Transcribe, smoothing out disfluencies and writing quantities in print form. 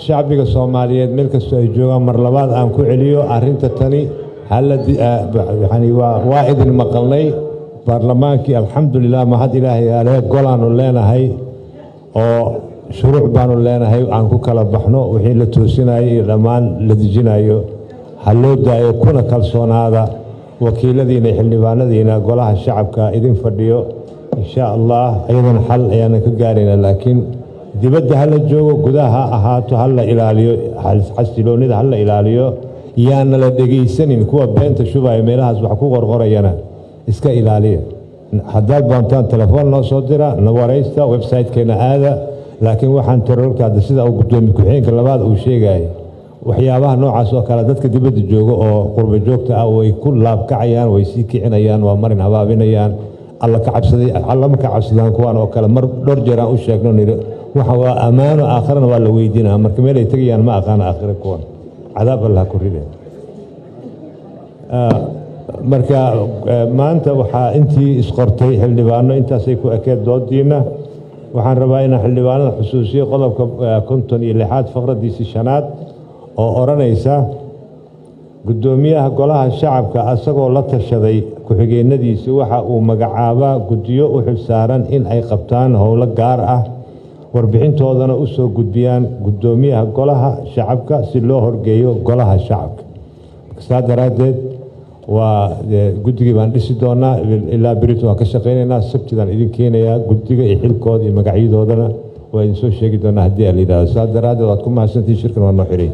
Shacbiga Soomaaliyeed meel kastoo ay joogaan, mar labaad aan ku celiyo arrinta tani. Yani waa idin maqalnay baarlamaankii, alxamdulilah, mahad Ilaahay ale, golaanu leenahay oo shuruuc baanu leenahay aan ku kala baxno. Wixii la toosinayo iyo dhammaan la dejinayo ha loo daayo, kuna kalsoonaada wakiiladiina, xildhibaanadiina golaha shacabka idin fadhiyo. Insha Allah iyadana xal ayaanan ka gaarayna, laakiin dibadda ha la joogo, gudaha ha ahaato, ha la ilaaliyo xasiloonnida, ha la ilaaliyo. Yaana la dhegaysanin kuwa beenta shubaya, meelahaas wax ku qorqorayana iska ilaaliya. Haddaad doontaan telefoon noo soo dira, na waraysta, website-keena aada. Laakiin waxaan terrorka hadda sida uu guddoomiye ku-xigeenka labaad uu sheegayay, waxyaabaha noocaas oo kale dadka dibadda jooga oo qurbo joogta ah way ku laabkacayaan, way sii kicinayaan, waa marin habaabinayaan. Alla ka cabsaday, allama ka cabsadaan kuwaan oo kale. Mar dhowr jeer aan u sheegno, niri waxa waa ammaano, aakhirana waa la weydiinaa. Marka meel ay tegayaan ma aqaana, aakhira kuwan cadaab Allah ku ride. Marka maanta waxaa intii isqortay xildhibaano intaasay ku ekeed doodiina. Waxaan rabaa inaan xildhibaanada xusuusiyo qodobka 56aad faqradiisii shanaad oo odhanaysa: guddoomiyaha golaha shacabka asagoo la tashaday ku-xigeenadiisi waxa uu magacaabaa guddiyo u xilsaaran in ay qabtaan howlo gaar ah, warbixintoodana u soo gudbiyaan guddoomiyaha golaha shacabka si loo horgeeyo golaha shacabka. Saa daraaddeed waa guddigii baan dhisi doonaa, ilaa berito waan ka shaqaynaynaa, sabtidaan idin keenayaa guddiga iyo xilkooda iyo magacyadoodana waa idin soo sheegi doonaa haddii la yidhahdo. Saa daraaddeed waad ku mahadsantihin, shirkan waa noo xiray.